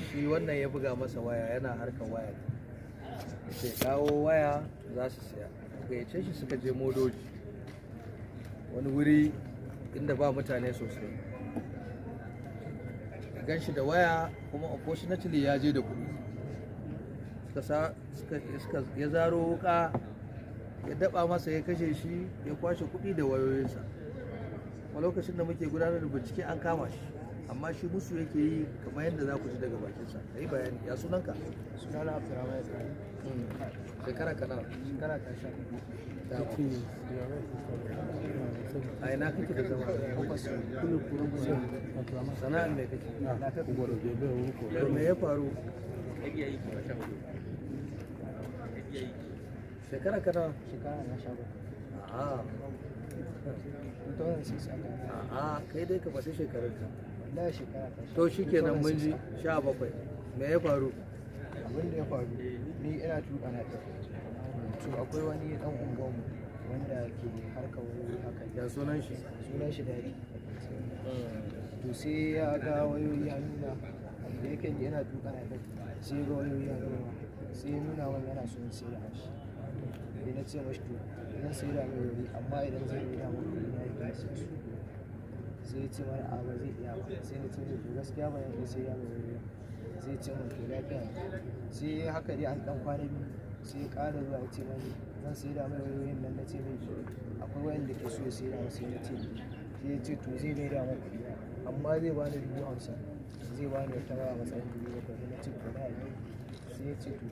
Shi wannan ya buga masa waya, yana harkar waya, sai kawo waya za su saya. Gayyace shi suka je Modoji, wani wuri inda ba mutane sosai. Gan shi da waya kuma, unfortunately, ya je da kuɗi. Suka ya zaro wuka ya daba masa, ya kashe shi, ya kwashe kuɗi da wayoyinsa. A lokacin da muke gudanar da bincike an kama shi, amma shi musu yake yi, kamar yadda za ku ji daga bakinsa. Ka yi bayani, ya sunanka? Sunana Abdurrahman Ibrahim. Shekara ka nawa? Shekara ta 14. A ina kake da zama? Sana'ar me kake? To, me ya faru? Shekara ka nawa? Shekara na 17. A'a. 2006 aka yi. A'a, kai dai ka faɗi shekarunka. Wallahi shekara ta To shikenan, mun ji 17. Me ya faru? Abin da ya faru, ni ina tuka na tafi. To, akwai wani dan unguwanmu wanda ke harkar wayoyi haka. Ya sunan shi? Sunan shi Dadi. To, sai ya ga wayoyi ya nuna, da yake ni ina tuka na tafi, sai ya ga wayoyi ya nuna, sai ya nuna min yana so in sai da mashi. Sai na ce mashi to zan sai da mai wayoyi, amma idan zai iya min kuɗi na yake sai su. Sai ya ce mana a ba zai iya ba. Sai na ce mai to gaskiya ba zan iya sai da mai wayoyi. Sai ya ce min to lafiya. Sai haka dai an dan kwana biyu, sai ya ƙara zuwa ya ce mani zan sai da mai wayoyin nan. Na ce mai akwai wayanda ke so ya sai da sai na ce, sai ya ce to zai mai da min kuɗi, amma zai bani 50,000, zai bani wata waya a matsayin 7,000. Na ce to na yarda. Sai ya ce to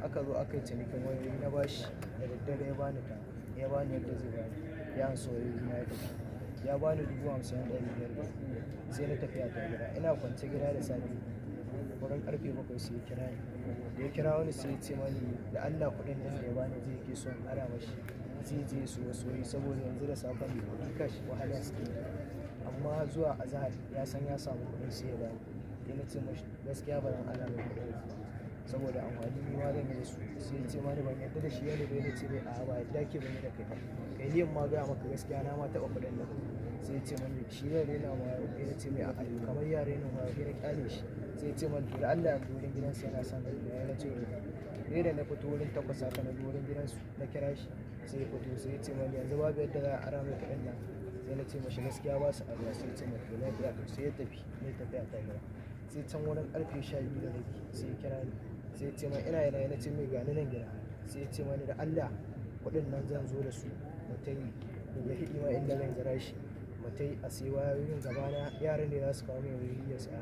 aka zo aka yi cinikin wayoyi, na bashi da daddare, ya bani ta, ya bani yadda zai bani, ya ansa wayoyi na ya tafi, ya bani 50,500. Sai na tafi ta gida. Ina kwance gida da safe wurin karfe 7 sai ya kira ni. Da ya kira wani, sai ya ce mani da Allah kuɗin nan da ya bani zai ke son ara mashi, zai je su wasu wuri, saboda yanzu da safen kuɗi kashi wahala suke yi, amma zuwa azahar ya san ya samu kuɗin sai ya bani. Sai na ce mashi gaskiya ba zan ara mai kuɗin ba, saboda amfani ni ma zan yi da su. Sai ya ce mani ban yarda da shi yana bai. Na ce mai a'a, ba yadda ke ban yi da kai ba, kai ni in ma gaya maka gaskiya na ma taɓa kuɗin nan. Sai ya ce mani shi zai raina ma yau. Sai na ce mai a'a, kamar ya raina ma yau. Sai na kyale shi. Sai ya ce mani to da Allah yanzu wurin gidansa yana son gani na. Na ce sai da na fito wurin 8 haka na zo wurin gidansu, na kira shi, sai ya fito. Sai ya ce mani yanzu babu yadda za a ara mai kuɗin nan. Sai na ce mashi gaskiya ba su aruwa. Sai ya ce mani to lafiya. To sai ya tafi, ne tafiya ta gida. Sai can wurin karfe 12:30 sai ya kira ni, sai ya ce mai ina yana. Na ce mai gani nan gida. Sai ya ce mani da Allah kuɗin nan zan zo da su mu ta yi daga hidima inda zan jira shi, mu ta yi a sai wayoyin gabana, yaran ne za su kawo mai wayoyi ya saya,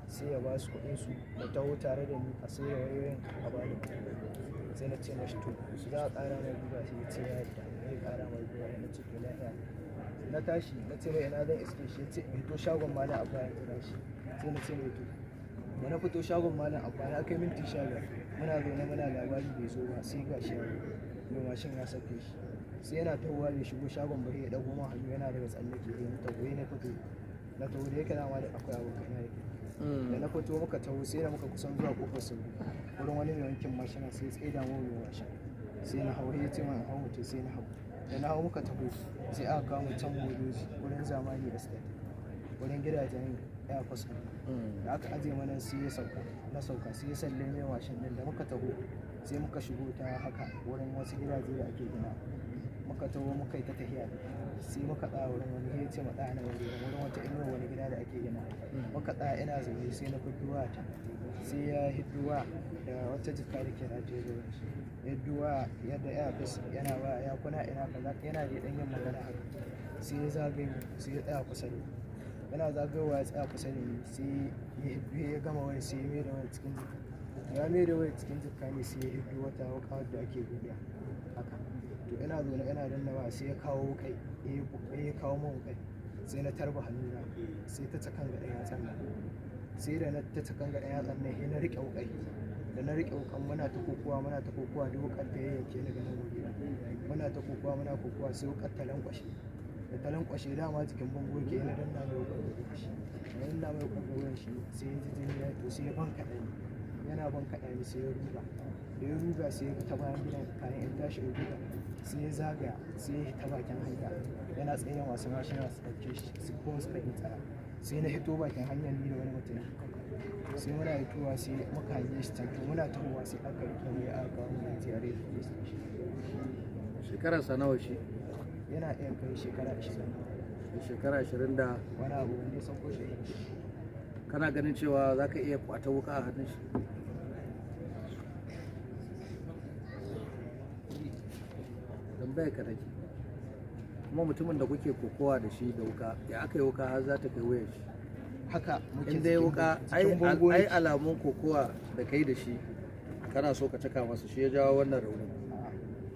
sai ya ba su kuɗin su, mu taho tare da ni a sai da wayoyin a bani kuɗi. Sai na ce mashi to za a ƙara mai guga. Sai ya ce ya yarda zai ƙara mai guga. Na ce to lafiya. Na tashi, na ce mai ina zan iske shi. Ya ce in fito shagon Malam Abba ya jira shi. Sai na ce mai to. Da na fito shagon Malam Abba, na kai minti 15 muna zaune muna labari, bai zo ba. Sai ga shi mai mashin ya sauke shi. Sai yana tahowa, bai shigo shagon ba, sai ya ɗago man hannu yana daga tsallake. Sai na taho, na fito, na taho. Da yake dama da akwai abokai na yake da na fito muka taho, sai da muka kusan zuwa kofar Sauri wurin wani mai wankin mashina, sai tsaye da mu mai mashin. Sai na hau, ya ce man hau mutum, sai na hau. Da na hau muka taho, sai aka kawo mu can Modoji wurin Zamani Estate, wurin gidajen Air Force. Da aka aje mana, sai ya sauka, na sauka, sai ya salle mai mashin din. Da muka taho, sai muka shigo ta haka wurin wasu gidaje da ake gina. Muka taho, muka yi ta tafiya, sai muka tsaya wurin wani. Ya ce mu tsaya nan wurin wata inuwa wani gida da ake gina. Muka tsaya, ina zaune, sai na fito ta, sai ya hidduwa da wata jika da ke rataye da wani hidduwa yadda ya fi yana ba ya kuna ina kaza, yana da dan yin magana haka. Sai ya zagayo, sai ya tsaya kusa da ni. Yana zagayowa ya tsaya kusa da ni, sai ya hiddu, ya gama waya, sai ya mai da waya cikin jika. Ya mai da waya cikin jika ne, sai ya hiddu wata wuka wadda ake buɗe haka. To, ina zaune ina danna waya, sai ya kawo wukai, ya kawo min wukai. Sai na tarba hannuna, sai ta cakan ga ɗan yatsan nan. Sai da na ta cakan ga ɗan yatsan nan, sai na riƙe wukai. Da na riƙe wukan, muna ta kokuwa, muna ta kokuwa, da wukar ta yayyanke ni ga nan wuri. Muna ta kokuwa, muna kokuwa, sai wukar ta lankwashe. Da ta lankwashe, dama jikin bango yake, na danna mai wukar da wuyan shi, na danna mai wukar da wuyan shi, sai ya ji jini ya to, sai ya bankaɗe ni. Yana bankaɗe ni, sai ya ruga. Da ya ruga, sai ya ta bayan gidan. Kayan in tashi ya ruga, sai ya zagaya, sai ya ta bakin hanya, yana tsaye masu mashina su ɗauke shi su kuma suka yi tsaya. Sai na hito bakin hanyar ni da wani mutum. Sai muna fitowa, sai muka hange shi can. To muna tahowa sai aka rike mu, aka kawo mu GRA police station. Shekararsa nawa shi? Yana iya kai shekara 20. Shekara 20 da wani abu, wanda ya san ko shekara. Kana ganin cewa za ka iya kwata wuka a hannun shi? Tambayar ka nake. Kuma mutumin da kuke kokowa da shi da wuka, ya aka yi wuka har za ta kai wayar shi? Haka muke In dai wuka ai jikin bango ai yake. Alamun kokowa da kai da shi, kana so ka caka masa, shi ya jawo wannan raunin.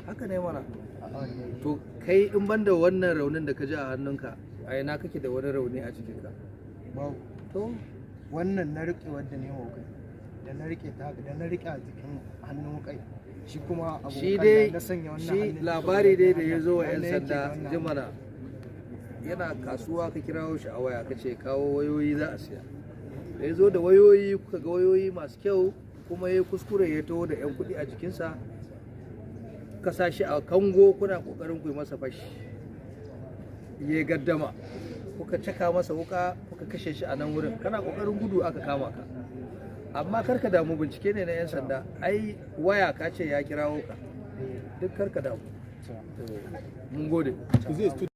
Haka ne mana. A wannan. To kai, in banda wannan raunin da ka ji a hannunka, a ina kake da wani rauni a jikinka? Babu. To. Wannan na riƙe wadda ne wukai da na riƙe ta haka, da na riƙe a jikin hannun wukai, shi kuma abu Shi wukan dai da na sanya wannan shi hannun labari dai da ya zo wa nan 'yan na yanke sanda da wannan. jimana, yana kasuwa ka kirawo shi a waya, ka ce kawo wayoyi za a siya. Da ya zo da wayoyi, kuka ga wayoyi masu kyau, kuma ya kuskure ya taho da 'yan kuɗi a jikinsa, ka sa shi a kango, kuna ƙoƙarin ku yi masa fashi, ya gaddama, kuka caka masa wuka, kuka kashe shi a nan wurin. Kana ƙoƙarin gudu aka kama ka. Amma karka damu, bincike ne na 'yan sanda. Ai waya ka ce ya kirawo ka. Eh. Duk karka damu. To. Mun gode. Is it a